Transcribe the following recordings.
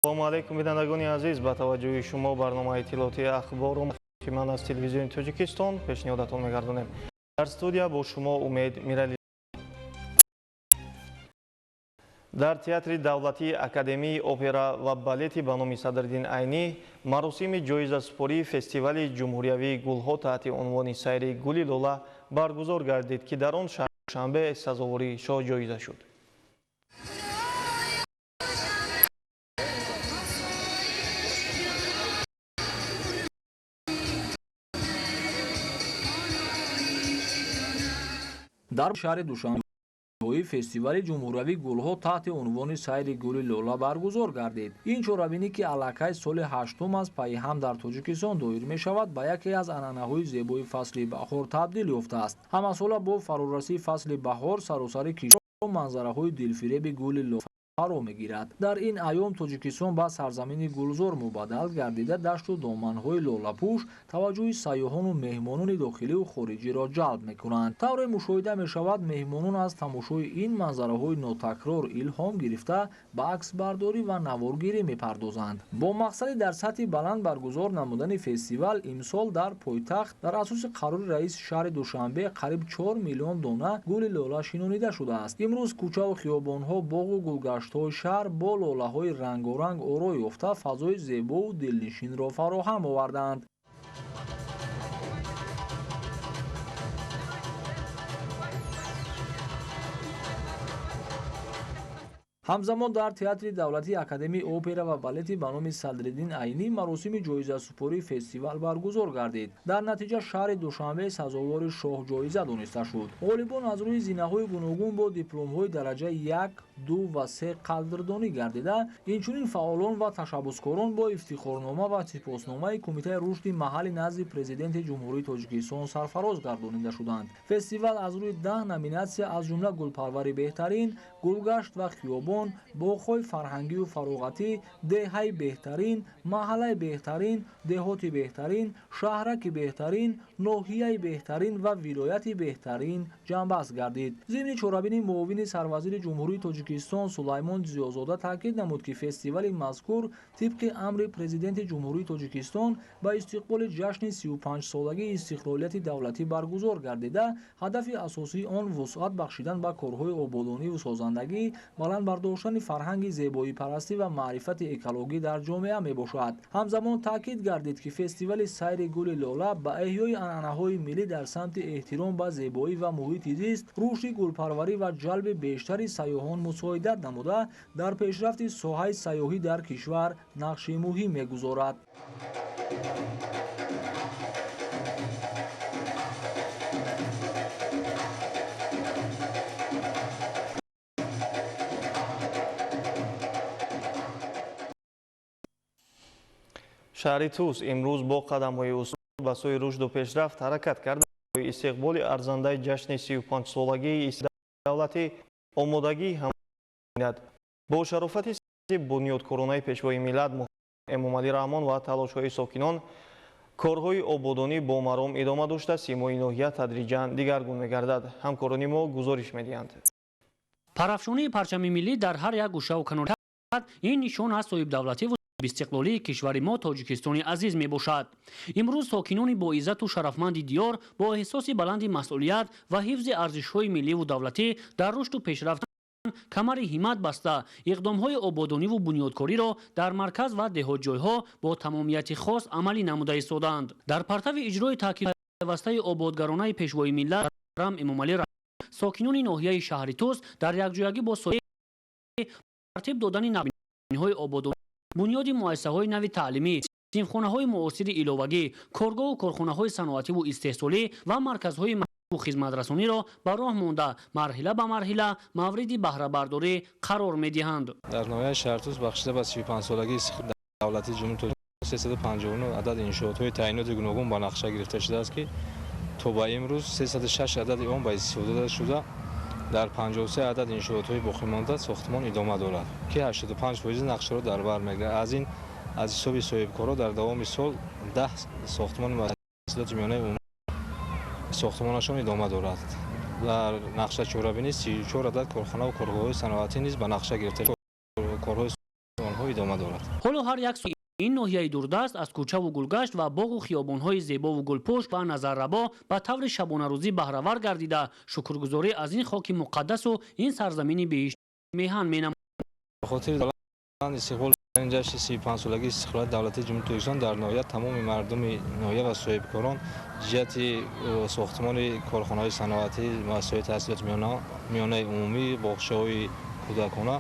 Салому алайкум, бинандагони азиз. Ба таваҷҷӯҳи шумо барномаи иттилоотии Ахбору ки ман аз Телевизиони Тоҷикистон пешниҳодатон мегардонем. Дар студия бо шумо Умед Мирали. Дар Театри давлатии Академияи опера ва балети ба номи Садриддин Айнӣ маросими ҷоизасупории фестивали ҷумҳуриявии гулҳо таҳти унвони «Сайри гули лола» баргузор гардид, ки дар он шаҳри Душанбе сазовори шоҳҷоиза шуд. Дар шаҳри Душанбе фестивали ҷумҳуриявии гулҳо таҳти унвони «Сайри гули лола» баргузор гардид. Ин чорабинӣ, ки аллакай соли ҳаштум аст пайи ҳам дар Тоҷикистон доир мешавад, ба яке аз анъанаҳои зебои фасли баҳор табдил ёфтааст. Ҳамасола бо фарорасии фасли баҳор саросари кишварро манзараҳои дилфиреби гули лола фаро мегирад. Дар ин айём Тоҷикистон ба сарзамини гулзор мубаддал гардида, дашту доманҳои лолапӯш таваҷҷӯҳи сайёҳону меҳмонони дохиливу хориҷиро ҷалб мекунанд. Тавре мушоҳида мешавад, меҳмонон аз тамошои ин манзараҳои нотакрор илҳом гирифта, ба аксбардорӣ ва наворгирӣ мепардозанд. Бо мақсади дар сатҳи баланд баргузор намудани фестивал, имсол дар пойтахт дар асоси қарори раиси шаҳри Душанбе қариб 4 миллион дона гули лола шинонида шудааст. Имрӯз кӯчаву хиёбонҳо, боғу гулгаштҳои шаҳр бо лолаҳои рангоранг оро ёфта, фазои зебову дилнишинро фароҳам овардаанд. Ҳамзамон дар Театри давлатии Академияи опера ва балети ба номи Садриддин Айнӣ маросими ҷоизасупории фестивал баргузор гардид. Дар натиҷа шаҳри Душанбе сазовори шоҳҷоиза дониста шуд. Ғолибон аз рӯи зинаҳои гуногун бо дипломҳои дараҷаи як, ду ва се қадрдонӣ гардида, инчунин фаъолон ва ташаббускорон бо ифтихорнома ва сипосномаи Кумитаи рушди маҳалли назди Президенти Ҷумҳурии Тоҷикистон сарфароз гардонида шуданд. Фестивал аз рӯи 10 номинатсия, аз ҷумла гулпарвари беҳтарин, гулгашт ва хиёбон, боғҳои фарҳангию фароғатӣ, деҳаи беҳтарин, маҳаллаи беҳтарин, деҳоти беҳтарин, шаҳраки беҳтарин, ноҳияи беҳтарин ва вилояти беҳтарин ҷамъбаст гардид. Зимни чорабинӣ муовини сарвазири Ҷумҳурии Тоҷикистон Сулаймон Зиёзода таъкид намуд, ки фестивали мазкур тибқи амри Президенти Ҷумҳурии Тоҷикистон ба истиқболи ҷашни 35-солагии истиқлолияти давлатӣ баргузор гардида, ҳадафи асосии он вусъат бахшидан ба корҳои ободониву созандагӣ, баланд бардоштани фарҳанги зебоипарастӣ ва маърифати экологӣ дар ҷомеа мебошад. Ҳамзамон таъкид гардид, ки фестивали «Сайри гули лола» ба эҳёи анъанаҳои миллӣ дар самти эҳтиром ба зебоӣ ва муҳити зист, рушди гулпарварӣ ва ҷалби бештари сайёҳон мусоидат намуда, дар пешрафти соҳаи сайёҳӣ дар кишвар нақши муҳим мегузорад. Шаҳри Тус имрӯз бо қадамҳои устувор ба сӯи рушду пешрафт ҳаракат карда, истиқболи арзандаи ҷашни 35-солагии давлатӣ омодагии ҳамад. Бо шарофати бунёдкоронаи Пешвои миллат Эмомалӣ Раҳмон ва талошҳои сокинон корҳои ободонӣ бо маром идома дошта, симои ноҳия тадриҷан дигаргун мегардад. Ҳамкорони мо гузориш медиҳанд. Парафшонии парчами миллӣ дар ҳар як гӯшаву канор ин нишон аз соҳибдавлативу истиқлолии кишвари мо, Тоҷикистони азиз, мебошад. Имрӯз сокинони боиззату шарафманди диёр бо эҳсоси баланди масъулият ва ҳифзи арзишҳои милливу давлатӣ дар рушду пешрафт камари ҳиммат баста, иқдомҳои ободониву бунёдкориро дар марказ ва деҳотҷойҳо бо тамомияти хос амалӣ намуда истодаанд. Дар партави иҷрои таъкид пайвастаи ободгаронаи Пешвои миллат Эмомалӣ, сокинони ноҳияи шаҳри Тус дар якҷоягӣ бо тартиб додани ҳои ободонӣ, бунёди муассисаҳои нави таълимӣ, синфхонаҳои муосири иловагӣ, коргоҳу корхонаҳои саноативу истеҳсолӣ ва марказҳои хизматрасониро ба роҳ монда, марҳила ба марҳила мавриди баҳрабардорӣ қарор медиҳанд. Дар ноҳияи Шаҳртуз бахшида ба 35-солагии давлатии Ҷумҳурии Тоҷикистон 359 адад иншоотҳои таъиноти гуногун ба нақша гирифта шудааст, ки то ба имрӯз 306 адади он ба истифода дода шуда, дар 53 адад иншоотҳои боқимонда сохтмон идома дорад, ки 85 фоизи нақшаро дар бар мегирад. Аз ин аз ҳисоби соҳибкорҳо дар давоми сол 10 сохтмони таҳсилоти миёнаи умумӣ сохтмонашон идома дорад. Дар нақша чорабинӣ 34 адад корхонаву коргоҳҳои саноатӣ низ ба нақша гирифта, корҳои онҳо онҳо идома дорад. Ҳоло ҳар як ин ноҳияи дурдаст аз кӯчаву гулгашт ва боғу хиёбонҳои зебову гулпӯш ва назаррабо ба таври шабонарӯзӣ баҳравар гардида, шукргузорӣ аз ин хоки муқаддасу ин сарзамини беҳишт меҳан менамояд. Хотири истиқбол ҷашни 35-солагии истиқлолияти давлатии Ҷумҳурии Тоҷикистон дар ноҳия тамоми мардуми ноҳия ва соҳибкорон ҷиҳати сохтмони корхонаҳои саноатӣ, муассисаҳои таҳсилоти миёнаи умумӣ, боғчаҳои кӯдакона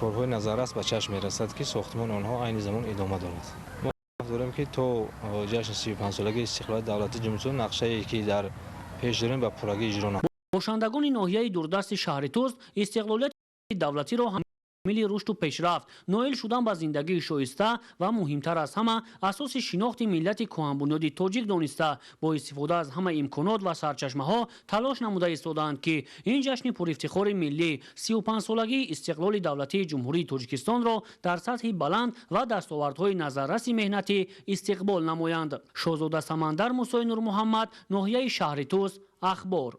корҳои назаррас ба чашм мерасад, ки сохтмони онҳо айни замон идома дорад. Мо дорем, ки то ҷашни 35-солагии истиқлолияти давлатии Ҷумҳурии Тоҷикистон нақшае, ки дар пеш дорем, ба пуррагӣ иҷро намоем. Бошандагони ноҳияи дурдасти шаҳри Тӯс истиқлолияти давлатиро ҳамили рушду пешрафт, ноил шудан ба зиндагии шоиста ва муҳимтар аз ҳама асоси шинохти миллати кӯҳанбунёди тоҷик дониста, бо истифода аз ҳама имконот ва сарчашмаҳо талош намуда истодаанд, ки ин ҷашни пурэфтихори миллӣ, 35-солагии истиқлоли давлатии Ҷумҳурии Тоҷикистонро дар сатҳи баланд ва дастовардҳои назарраси меҳнатӣ истиқбол намоянд. Шоҳзода Самандар, Мусои Нурмуҳаммад, ноҳияи шаҳри Тӯс, Ахбор.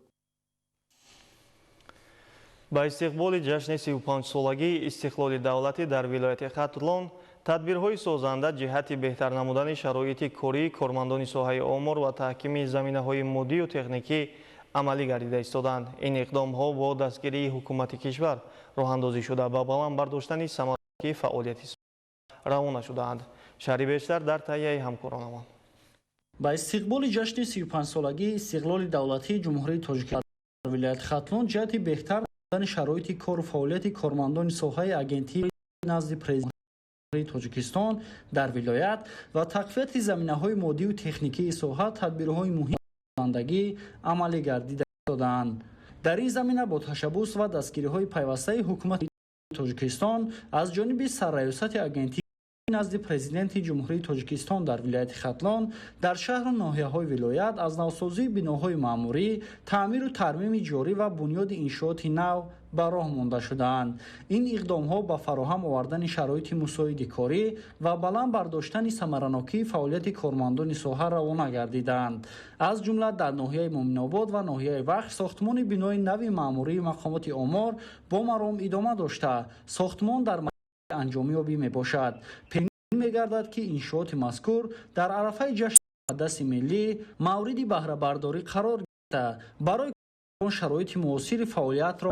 Ба истиқболи ҷашни 35-солагии истиқлоли давлатӣ дар вилояти Хатлон тадбирҳои созанда ҷиҳати беҳтар намудани шароити кории кормандони соҳаи омор ва таҳкими заминаҳои моддию техникӣ амалӣ гардида истодаанд. Ин иқдомҳо бо дастгирии ҳукумати кишвар роҳандозӣ шуда, ба баланд бардоштани самараи фаъолияти равона шудаанд. Шарҳи бештар дар таҳияи ҳамкоронамон. Ба истиқболи ҷашни 35-солагии истиқлоли давлатии Ҷумҳурии Тоҷикистон дар вилояти Хатлон ҷиҳати беҳтар шароити кору фаъолияти кормандони соҳаи агентии назди Президенти Тоҷикистон дар вилоят ва тақвияти заминаҳои моддию техникии соҳа тадбирҳои муҳимандагӣ амалӣ гардида истодаанд. Дар ин замина бо ташаббус ва дастгириҳои пайвастаи ҳукумати Тоҷикистон аз ҷониби сарраёсати агентии назди Президенти Ҷумҳурии Тоҷикистон дар вилояти Хатлон дар шаҳру ноҳияҳои вилоят аз навсозии биноҳои маъмурӣ, таъмиру тармими ҷорӣ ва бунёди иншооти нав ба роҳ монда шудаанд. Ин иқдомҳо ба фароҳам овардани шароити мусоиди корӣ ва баланд бардоштани самаранокии фаъолияти кормандони соҳа равона гардидаанд. Аз ҷумла дар ноҳияи Муъминобод ва ноҳияи Вахш сохтмони бинои нави маъмурии мақомоти омор бо маром идома дошта, сохтмон дар анҷомёбӣ мебошад. Пешбинӣ мегардад, ки иншооти мазкур дар арафаи ҷашни муқаддаси миллӣ мавриди баҳрабардорӣ қарор гирифта, барои он шароити муосири фаъолиятро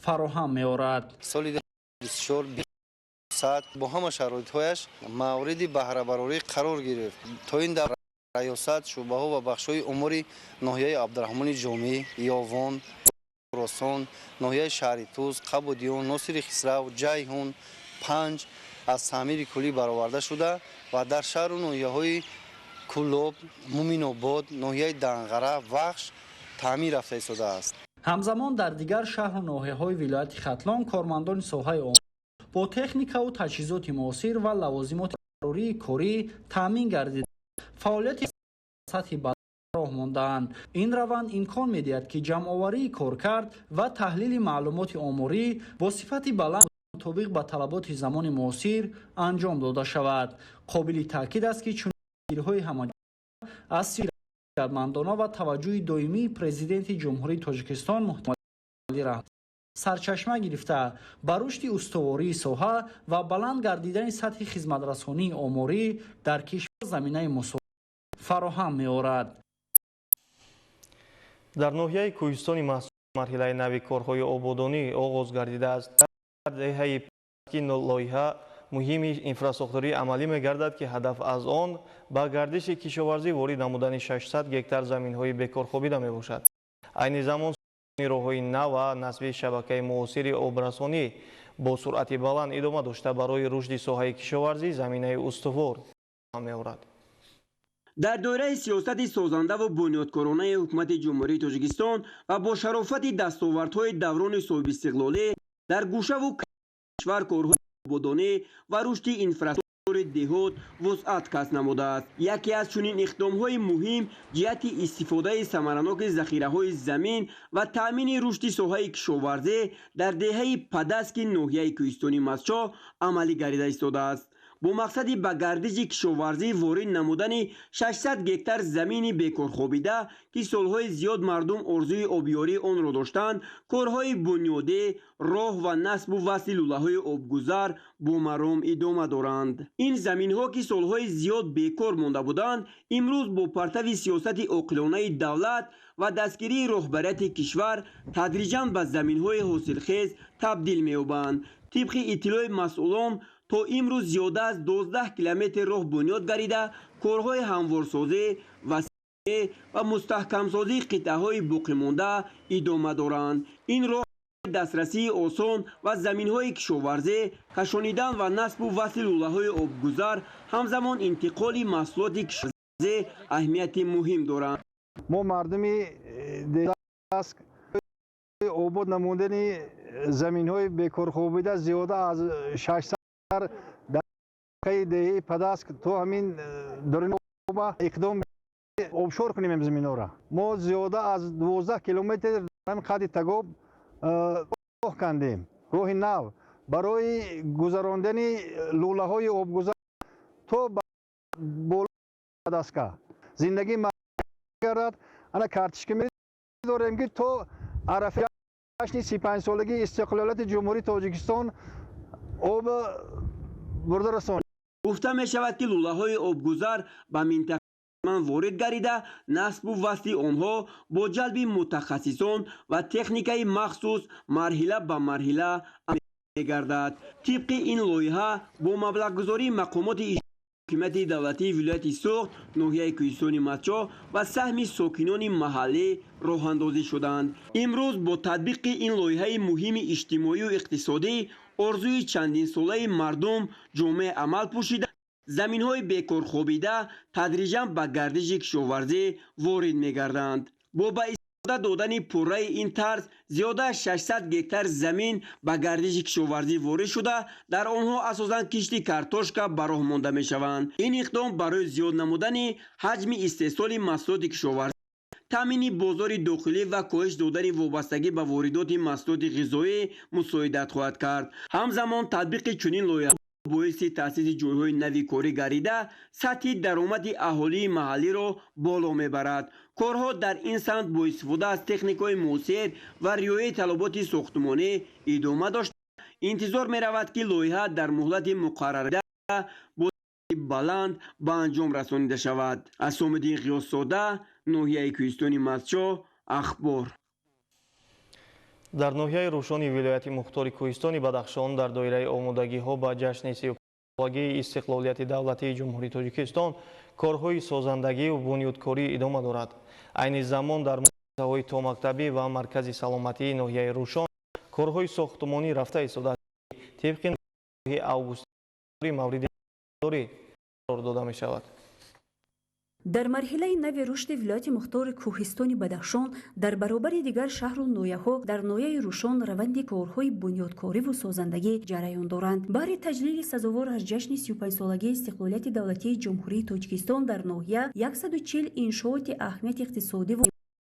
фароҳам меорад. Соли 24 саат бо ҳама шароитҳояш мавриди баҳрабарорӣ қарор гирифт. То ин дар раёсат, шӯъбаҳо ва бахшҳои омори ноҳияи Абдураҳмони Ҷомӣ, Ёвон, Хуросон, ноҳияи шаҳри Тӯс, Қабудиён, Носири Хисрав, Ҷайҳун, Панҷ аз таъмири куллӣ бароварда шуда ва дар шаҳру ноҳияҳои Кӯлоб, Муъминобод, ноҳияи Данғара, Вахш таъмир рафта истодааст. Ҳамзамон дар дигар шаҳру ноҳияҳои вилояти Хатлон кормандони соҳаи омор бо техникаву таҷҳизоти муосир ва лавозимоти зарурии корӣ таъмин гардида, фаъолияти сатҳи баланд роҳ мондаанд. Ин раванд имкон медиҳад, ки ҷамъоварии коркард ва таҳлили маълумоти оморӣ бо сифати баланд мутобиқ ба талаботи замони муосир анҷом дода шавад. Қобили таъкид аст, ки чунин тадбирҳои ҳамаҷониба аз сиёсатмандона ва таваҷҷӯҳи доимии Президенти Ҷумҳурии Тоҷикистон муҳтарам Эмомалӣ Раҳмон сарчашма гирифта, ба рушди устувории соҳа ва баланд гардидани сатҳи хизматрасонии оморӣ дар кишвар заминаи мусоид фароҳам меорад. Дар ноҳияи Кӯҳистони Мастчоҳ марҳилаи нави корҳои ободонӣ оғоз гардидааст. Дар деҳаи ки лоиҳа муҳими инфрасохторӣ амалӣ мегардад, ки ҳадаф аз он ба гардиши кишоварзӣ ворид намудани 600 гектар заминҳои бекорхобида мебошад. Айни замон роҳҳои нав ва насби шабакаи муосири обрасонӣ бо суръати баланд идома дошта, барои рушди соҳаи кишоварзӣ заминаи устувор меорад. Дар доираи сиёсати созандаву бунёдкоронаи ҳукумати Ҷумҳурии Тоҷикистон ва бо шарофати дастовардҳои даврони соҳибистиқлолӣ дар гӯшаву кишвар корҳои ободонӣ ва рушди инфраструктури деҳот вусъат касб намудааст. Яке аз чунин иқдомҳои муҳим ҷиҳати истифодаи самараноки захираҳои замин ва таъмини рушди соҳаи кишоварзӣ дар деҳаи Падаски ноҳияи Кӯҳистони Мастчоҳ амалӣ гардида истодааст. Бо мақсади ба гардиши кишоварзӣ ворид намудани 600 гектар замини бекорхобида, ки солҳои зиёд мардум орзуи обёрии онро доштанд, корҳои бунёдӣ, роҳ ва насбу васли лӯлаҳои обгузар бо маром идома доранд. Ин заминҳо, ки солҳои зиёд бекор монда буданд, имрӯз бо партави сиёсати оқилонаи давлат ва дастгирии роҳбарияти кишвар тадриҷан ба заминҳои ҳосилхез табдил меёбанд. Тибқи иттилои масъулон, то имрӯз зиёда аз 12 километр роҳ бунёд гардида, корҳои ҳамворсозӣ ва мустаҳкамсозии қитъаҳои боқимонда идома доранд. Ин роҳ дастрасии осон ва заминҳои кишоварзӣ, кашонидан ва насбу васли лӯлаҳои обгузар, ҳамзамон интиқоли маҳсулоти кишоварзӣ аҳамияти муҳим доранд. Мо мардуми деҳ обод намудани заминҳои бекорхобида зиёда аз 600 дар деҳаи Падаск то ҳамин даруни иқдом обшор кунем заминҳоро. Мо зиёда аз 12 километр қади тагоб роҳ кандем, роҳи нав барои гузарондани лӯлаҳои обгузар то болои Падаска. Зиндагӣ гардад. Ана картишка медорем, ки то арафаи ҷашни 35-солагии истиқлолияти Ҷумҳурии Тоҷикистон об бурда расонем. Гуфта мешавад, ки лӯлаҳои обгузар ба минтақа ворид гардида, насбу васли онҳо бо ҷалби мутахассисон ва техникаи махсус марҳила ба марҳила мегардад. Тибқи ин лоиҳа бо маблағгузории мақомоти ҳокимияти давлатии вилояти Суғд, ноҳияи Кӯҳистони Мастчоҳ ва саҳми сокинони маҳаллӣ роҳандозӣ шуданд. Имрӯз бо татбиқи ин лоиҳаи муҳими иҷтимоию иқтисодӣ орзуи чандинсолаи мардум ҷомеи амал пӯшида, заминҳои бекорхобида тадриҷан ба гардиши кишоварзӣ ворид мегарданд. Бо ба истифода додани пурраи ин тарз зиёда аз 600 гектар замин ба гардиши кишоварзӣ ворид шуда, дар онҳо асосан кишти картошка ба роҳ монда мешаванд. Ин иқдом барои зиёд намудани ҳаҷми истеҳсоли маҳсулоти кишоварзӣ, таъмини бозори дохилӣ ва коҳиш додани вобастагӣ ба воридоти маҳсулоти ғизоӣ мусоидат хоҳад кард. Ҳамзамон татбиқи чунин лоиҳа боиси таъсиси ҷойҳои нави корӣ гардида, сатҳи даромади аҳолии маҳаллиро боло мебарад. Корҳо дар ин самт бо истифода аз техникаҳои муосир ва риояи талаботи сохтмонӣ идома дошта, интизор меравад, ки лоиҳа дар муҳлати муқарраршуда бо баланд ба анҷом расонида шавад. Асомиддин Ғиёсзода, ноҳияи Кӯҳистони Мастчоҳ, Ахбор. Дар ноҳияи Рӯшони вилояти мухтори Кӯҳистони Бадахшон дар доираи омодагиҳо ба ҷашни 35-солагии истиқлолияти давлатии Ҷумҳурии Тоҷикистон корҳои созандагию бунёдкорӣ идома дорад. Айни замон дар муассисаҳои томактабӣ ва маркази саломатии ноҳияи Рӯшон корҳои сохтмонӣ рафта истодааст, тибқи моҳи августи мавриди қарор дода мешавад. Дар марҳилаи нави рушди вилояти мухтори Кӯҳистони Бадахшон дар баробари дигар шаҳру ноҳияҳо дар ноҳияи Рӯшон раванди корҳои бунёдкориву созандагӣ ҷараён доранд. Баҳри таҷлили сазовор аз ҷашни 35-солагии истиқлолияти давлатии Ҷумҳурии Тоҷикистон дар ноҳия 140 иншооти аҳамияти иқтисодиву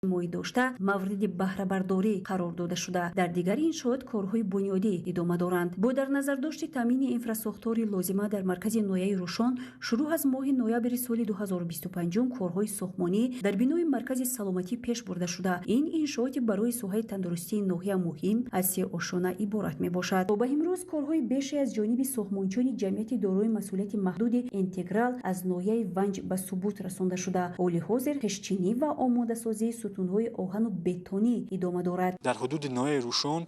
иҷтимоӣ дошта мавриди баҳрабардорӣ қарор дода шуда, дар дигар иншоот корҳои бунёдӣ идома доранд. Бо дар назардошти таъмини инфрасохтори лозима дар маркази ноҳияи Рӯшон шурӯъ аз моҳи ноябри соли 2025 корҳои сохтмонӣ дар бинои маркази саломатӣ пеш бурда шуда, ин иншооти барои соҳаи тандурустии ноҳия муҳим аз се ошёна иборат мебошад. То ба имрӯз корҳои беше аз ҷониби сохтмончиёни ҷамъияти дорои масъулияти маҳдуди Интеграл аз ноҳияи Ванҷ ба субут расонда шуда, ҳоли ҳозир хиштчинӣ ва омодасозии сутунҳои оҳану бетонӣ идома дорад. Дар ҳудуди ноҳияи Рӯшон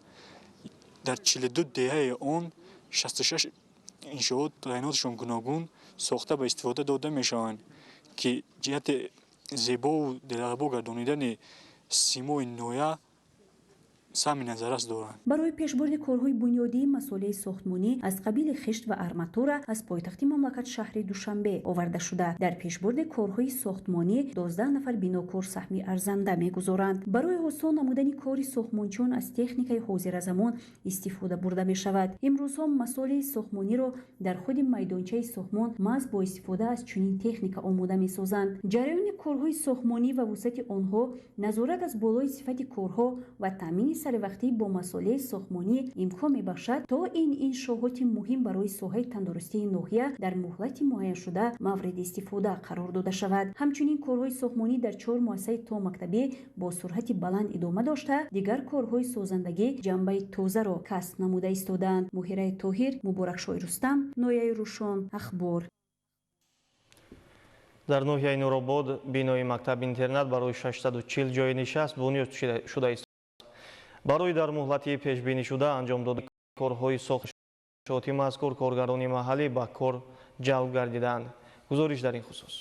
дар 42 деҳаи он 66 иншоот таъиноташон гуногун сохта ба истифода дода мешаванд, ки ҷиҳати зебову дилрабо гардонидани симои ноҳия саҳми назаррас доранд. Барои пешбурди корҳои бунёдии масолеҳи сохтмонӣ аз қабили хишт ва арматура аз пойтахти мамлакат шаҳри Душанбе оварда шуда, дар пешбурди корҳои сохтмонӣ 12 нафар бинокор саҳми арзанда мегузоранд. Барои осон намудани кори сохтмончиён аз техникаи ҳозиразамон истифода бурда мешавад. Имрӯзҳо масолеҳи сохтмониро дар худи майдончаи сохтмон маҳз бо истифода аз чунин техника омода месозанд. Ҷараёни корҳои сохтмонӣ ва вусъати онҳо, назорат аз болои сифати корҳо ва таъмини саривақтӣ бо масолеҳи сохтмонӣ имкон мебахшад, то ин иншооти муҳим барои соҳаи тандурустии ноҳия дар муҳлати муайяншуда мавриди истифода қарор дода шавад. Ҳамчунин корҳои сохтмонӣ дар 4 муассисаи томактабӣ бо суръати баланд идома дошта, дигар корҳои созандагӣ ҷанбаи тозаро касб намуда истодаанд. Муҳираи Тоҳир, Муборакшоҳи Рустам, ноҳияи Рӯшон, Ахбор. Дар ноҳияи Нуробод бинои мактаб-интернат барои 640 ҷойи нишаст бунёд шуда истодааст. Барои дар муҳлати пешбинишуда анҷом додани корҳои сохтшоти мазкур коргарони маҳаллӣ ба кор ҷалб гардидаанд. Гузориш дар ин хусус.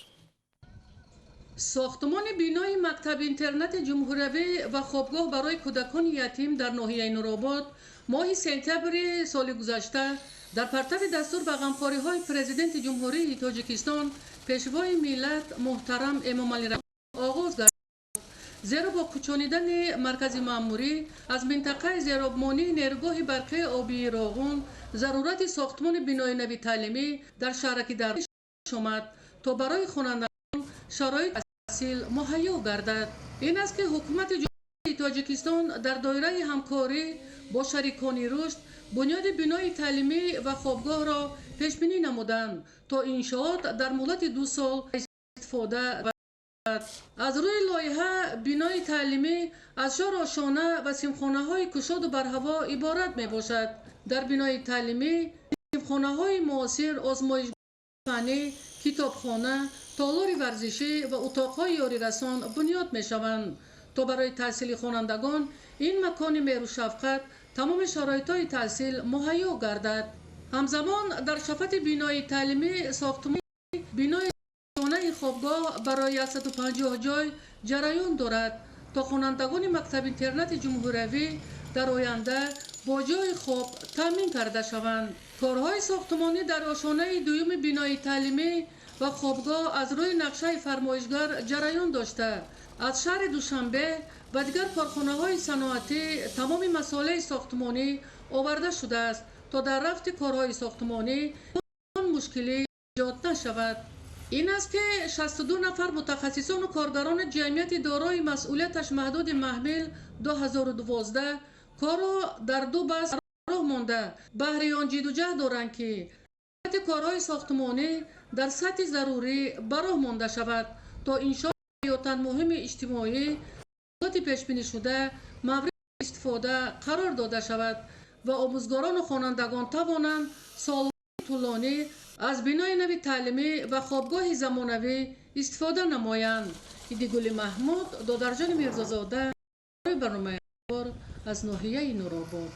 Сохтмони бинои мактаб-интернати ҷумҳуриявӣ ва хобгоҳ барои кӯдакони ятим дар ноҳияи Нуробод моҳи сентябри соли гузашта дар партави дастур ба ғамхориҳои президенти Ҷумҳурии Тоҷикистон, пешвои миллат муҳтарам Эмомалӣ Раҳмон оғоз гардид. Зеро бо кӯчонидани маркази маъмурӣ аз минтақаи зеробмонии нерӯгоҳи барқии обии Роғун зарурати сохтмони бинои нави таълимӣ дар шаҳраки Дарвоз омад, то барои хонандагон шароити таҳсил муҳайё гардад. Ин аст ки ҳукумати Ҷумҳурии Тоҷикистон дар доираи ҳамкорӣ бо шарикони рушд бунёди бинои таълимӣ ва хобгоҳро пешбинӣ намуданд, то иншоот дар муҳлати 2 сол истифода барад. Аз рӯи лоиҳа бинои таълимӣ аз 4 ошона ва синфхонаҳои кушоду барҳаво иборат мебошад. Дар бинои таълимӣ синфхонаҳои муосир, озмоишгоҳи фаннӣ, китобхона, толори варзишӣ ва утоқҳои ёрирасон бунёд мешаванд, то барои таҳсили хонандагон ин макони меҳру шафқат тамоми шароитҳои таҳсил муҳайё гардад. Ҳамзамон дар шафати бинои таълимӣ сохтмони бинои хонаи хобгоҳ барои 150 ҷой ҷараён дорад, то хонандагони мактаб-интернати ҷумҳуриявӣ дар оянда бо ҷойи хоб таъмин карда шаванд. Корҳои сохтмонӣ дар ошонаи дуюми бинои таълимӣ ва хобгоҳ аз рӯи нақшаи фармоишгар ҷараён дошта, аз шаҳри Душанбе ва дигар корхонаҳои саноатӣ тамоми масолеҳи сохтмонӣ оварда шудааст, то дар рафти корҳои сохтмонӣ мушкилӣ эҷод нашавад. Ин аст ки 62 нафар мутахассисону коргарони ҷамъияти дорои масъулияташ маҳдуди маҳмил 2012 корро дар 2 баст роҳ монда, баҳри он ҷидду ҷаҳд доранд, ки корҳои сохтмонӣ дар сатҳи зарурӣ ба роҳ монда шавад, то иншооти ҳаётан муҳими иҷтимоӣ пешбинишуда мавриди истифода қарор дода шавад ва омӯзгорону хонандагон тавонанд солҳои тӯлонӣ аз бинои нави таълимӣ ва хобгоҳи замонавӣ истифода намоянд. Идигули Маҳмуд, Додарҷони Мирзозода, барномаи аз ноҳияи Нуробод.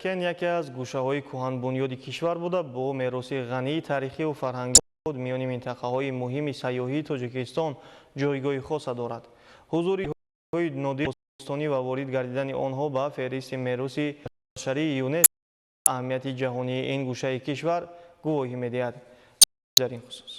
Кен яке аз гӯшаҳои кӯҳанбунёди кишвар буда, бо мероси ғании таърихию фарҳангии худ миёни минтақаҳои муҳими сайёҳии Тоҷикистон ҷойгоҳи хоса дорад. Ҳузури нодири бостонӣ ва ворид гардидани онҳо ба феҳристи мероси башарии ЮНЕСКО аҳамияти ҷаҳонии ин гӯшаи кишвар гувоҳӣ медиҳад. Дар ин хусус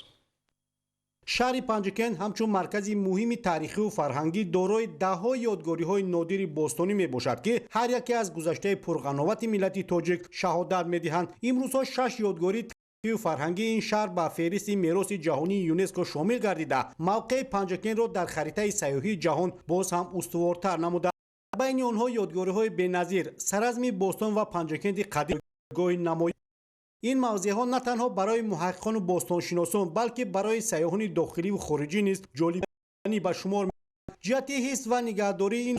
шаҳри Панҷакент ҳамчун маркази муҳими таърихию фарҳангӣ дорои даҳҳо ёдгориҳои нодири бостонӣ мебошад, ки ҳар яке аз гузаштаи пурғановати миллати тоҷик шаҳодат медиҳанд. Имрӯзҳо 6 ёдгории таърихию фарҳангии ин шаҳр ба феҳристи мероси ҷаҳонии ЮНЕСКО шомил гардида, мавқеи Панҷакентро дар харитаи сайёҳии ҷаҳон боз ҳам устуворта намуда. Байни онҳо ёдгориҳои беназир Саразми бостон ва Панҷакенти қадим гоҳи намоён. Ин мавзеъҳо на танҳо барои муҳаққиқону бостоншиносон, балки барои сайёҳони дохиливу хориҷӣ низ ҷолиб ба шумор. Ҷиҳати ҳифз ва нигаҳдории ин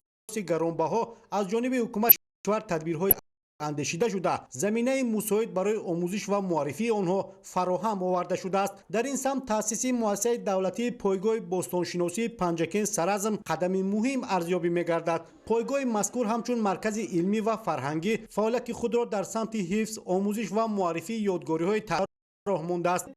гаронбаҳо аз ҷониби ҳукумати кишвар тадбирҳои андешида шуда, заминаи мусоид барои омӯзиш ва муаррифии онҳо фароҳам оварда шудааст. Дар ин самт таъсиси муассисаи давлатии пойгоҳи бостоншиносии Панҷакент Саразм қадами муҳим арзёбӣ мегардад. Пойгоҳи мазкур ҳамчун маркази илмӣ ва фарҳангӣ фаъолияти худро дар самти ҳифз, омӯзиш ва муаррифии ёдгориҳои роҳ мондааст.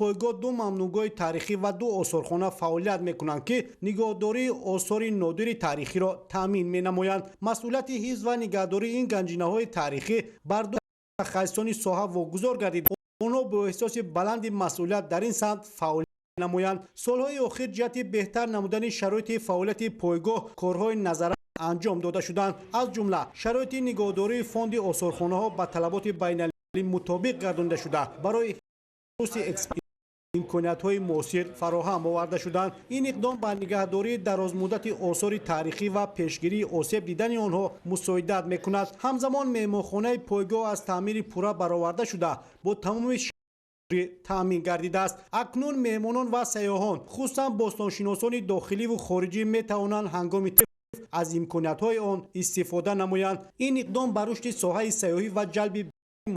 Пойгоҳ 2 мамнӯъгоҳи таърихӣ ва 2 осорхона фаъолият мекунанд, ки нигоҳдории осори нодири таърихиро таъмин менамоянд. Масъулияти ҳифз ва нигаҳдории ин ганҷинаҳои таърихӣ бар 2 мутахассисони соҳа вогузор гардид. Онҳо бо эҳсоси баланди масъулият дар ин самт фаъолият намоянд. Солҳои охир ҷиҳати беҳтар намудани шароити фаъолияти пойгоҳ корҳои назаррас анҷом дода шуданд. Аз ҷумла шароити нигоҳдории фонди осорхонаҳо ба талаботи байналмилалӣ мутобиқ гардонида шуда, барои Имкониятҳои муосир фароҳам оварда шуданд. Ин иқдом ба нигаҳдории дарозмуддати осори таърихӣ ва пешгирии осеб дидани онҳо мусоидат мекунад. Ҳамзамон меҳмонхонаи пойгоҳ аз таъмири пурра бароварда шуда, бо тамоми таъмин гардидааст. Акнун меҳмонон ва сайёҳон, хусусан бостоншиносони дохиливу хориҷӣ, метавонанд ҳангоми аз имкониятҳои он истифода намоянд. Ин иқдом ба рушди соҳаи сайёҳӣ ва ҷалби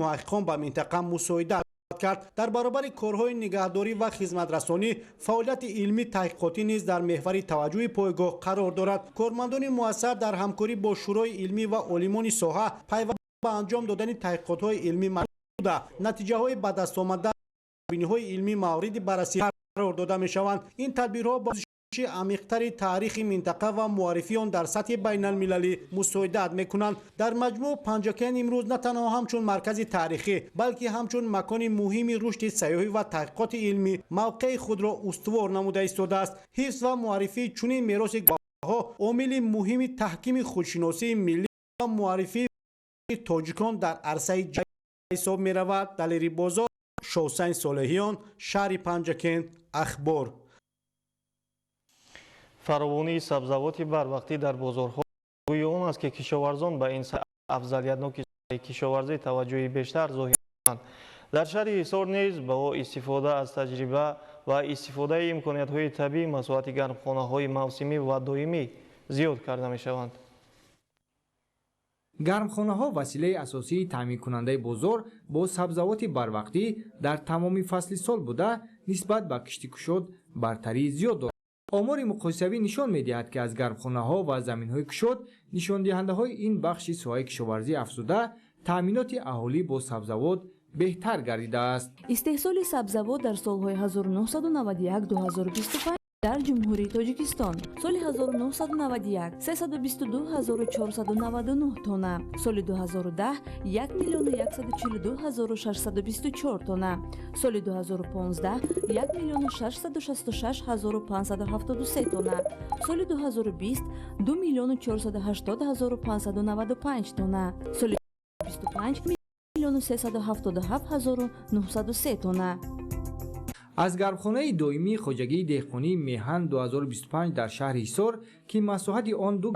муҳаққиқон ба минтақа мусоидат кард. Дар баробари корҳои нигаҳдорӣ ва хизматрасонӣ, фаъолияти илмӣ таҳқиқотӣ низ дар меҳвари таваҷҷӯҳи пойгоҳ қарор дорад. Кормандони муассаса дар ҳамкорӣ бо шӯрои илмӣ ва олимони соҳа пайваста ба анҷом додани таҳқиқотҳои илмӣ буда, натиҷаҳои ба даст омада биниҳои илмӣ мавриди баррасӣ қарор дода мешаванд. Ин тадбирҳо ба амиқтари таърихи минтақа ва муаррифии он дар сатҳи байналмилалӣ мусоидат мекунанд. Дар маҷмӯъ, Панҷакент имрӯз на танҳо ҳамчун маркази таърихӣ, балки ҳамчун макони муҳими рушди сайёҳӣ ва таҳқиқоти илмӣ мавқеи худро устувор намуда истодааст. Ҳифз ва муаррифии чунин мероси ҳо омили муҳими таҳкими худшиносии миллӣ ва муаррифии тоҷикон дар арсаи ҷаҳон ҳисоб меравад. Далери Бозор, Шоҳсайн Солеҳиён, шаҳри Панҷакент, Ахбор. Фаровонии сабзавоти барвақтӣ дар бозорҳо гӯи он аст, ки кишоварзон ба ин афзалиятноки кишоварзӣ таваҷҷӯҳи бештар зоҳир мекунанд. Дар шаҳри Ҳисор низ бо истифода аз таҷриба ва истифодаи имкониятҳои табиӣ масоҳати гармхонаҳои мавсимӣ ва доимӣ зиёд карда мешаванд. Гармхонаҳо василаи асосии таъминкунандаи бозор бо сабзавоти барвақтӣ дар тамоми фасли сол буда, нисбат ба киштикушод бартарии зиёд дорад. Омори муқоисавӣ нишон медиҳад, ки аз гармхонаҳо ва заминҳои кушод нишондиҳандаҳои ин бахши соҳаи кишоварзӣ афзуда, таъминоти аҳолӣ бо сабзавот беҳтар гардидааст. Истеҳсоли сабзавот дар солҳои 1991-2025 дар Ҷумҳурии Тоҷикистон: соли 1991 322 499 тонна, соли 2010 1 142 624 тонна, соли 2015 1 666 573 тонна, соли 2020 2 480 595 тонна, соли 25 миллиону 377 903 тонна. Аз гармхонаи доимии хоҷагии деҳқонии Меҳан 2025 дар шаҳри Ҳисор, ки масоҳати он ду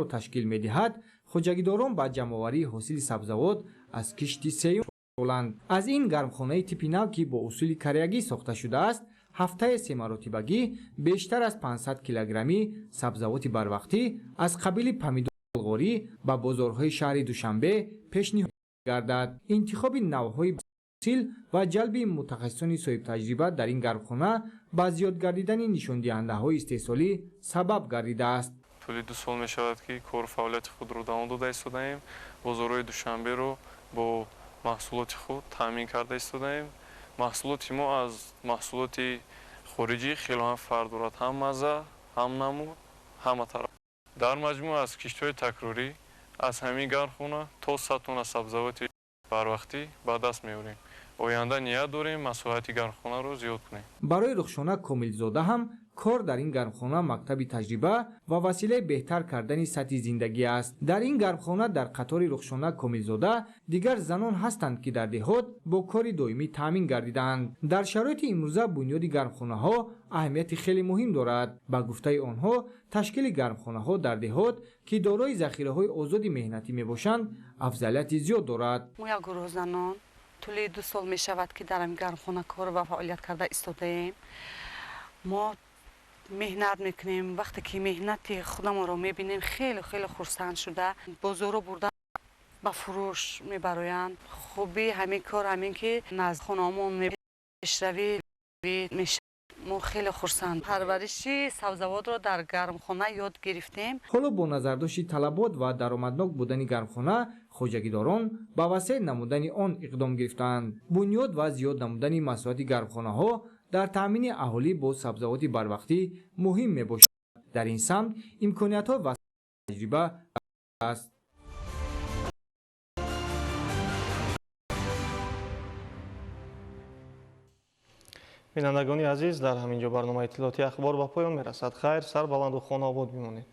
ташкил медиҳад, хоҷагидорон ба ҷамъоварии ҳосили сабзавот аз кишти сеюм машғуланд. Аз ин гармхонаи типи нав, ки бо усули кореягӣ сохта шудааст, ҳафтае семаротибагӣ бештар аз 500 килограммӣ сабзавоти барвақтӣ аз қабили помидорғорӣ ба бозорҳои шаҳри Душанбе пешниҳод гардад. Интихоби навъҳои ҳосил ва ҷалби мутахассисони соҳибтаҷриба дар ин гармхона ба зиёд гардидани нишондиҳандаҳои истеҳсолӣ сабаб гардидааст. Тӯли 2 сол мешавад, ки кору фаъолияти худро давом дода истодаем. Бозорҳои Душанберо бо маҳсулоти худ таъмин карда истодаем. Маҳсулоти мо аз маҳсулоти хориҷӣ хело ҳам фарқ дорад: ҳам мазза, ҳам намуд, ҳама тараф. Дар маҷмӯъ аз киштҳои такрорӣ аз ҳамин гармхона то 100 тонна сабзавоти барвақтӣ ба даст меорем. Оянда ният дорем масоҳати гармхонаро зиёд кунем. Барои Рухшона Комилзода ҳам кор дар ин гармхона мактаби таҷриба ва василаи беҳтар кардани сатҳи зиндагӣ аст. Дар ин гармхона дар қатори Рухшона Комилзода дигар занон ҳастанд, ки дар деҳот бо кори доимӣ таъмин гардидаанд. Дар шароити имрӯза бунёди гармхонаҳо аҳамияти хеле муҳим дорад. Ба гуфтаи онҳо, ташкили гармхонаҳо дар деҳот, ки дорои захираҳои озоди меҳнатӣ мебошанд, афзалияти зиёд дорад. Мо як гурӯҳ занон тӯли 2 сол мешавад, ки дар ҳамин гармхона кор ва фаъолият карда истодаем. Мо меҳнат мекунем. Вақте ки меҳнати худамонро мебинем, хеле хеле хурсанд шуда, бозорро бурда ба фурӯш мебароянд. Хубии ҳамин кор ҳамин ки назди хонаҳомон пешравӣ мешавад. Мо хеле хурсанд, парвариши сабзавотро дар гармхона ёд гирифтем. Ҳоло бо назардошти талабот ва даромаднок будани гармхона, хоҷагидорон ба васеъ намудани он иқдом гирифтаанд. Бунёд ва зиёд намудани масоҳати гармхонаҳо дар таъмини аҳолӣ бо сабзавоти барвақтӣ муҳим мебошад. Дар ин самт имкониятҳо ва таҷриба аст. Бинандагони азиз, дар ҳамин ҷо барномаи иттилоотии Ахбор ба поён мерасад. Хайр, сарбаланду хонаобод бимонед.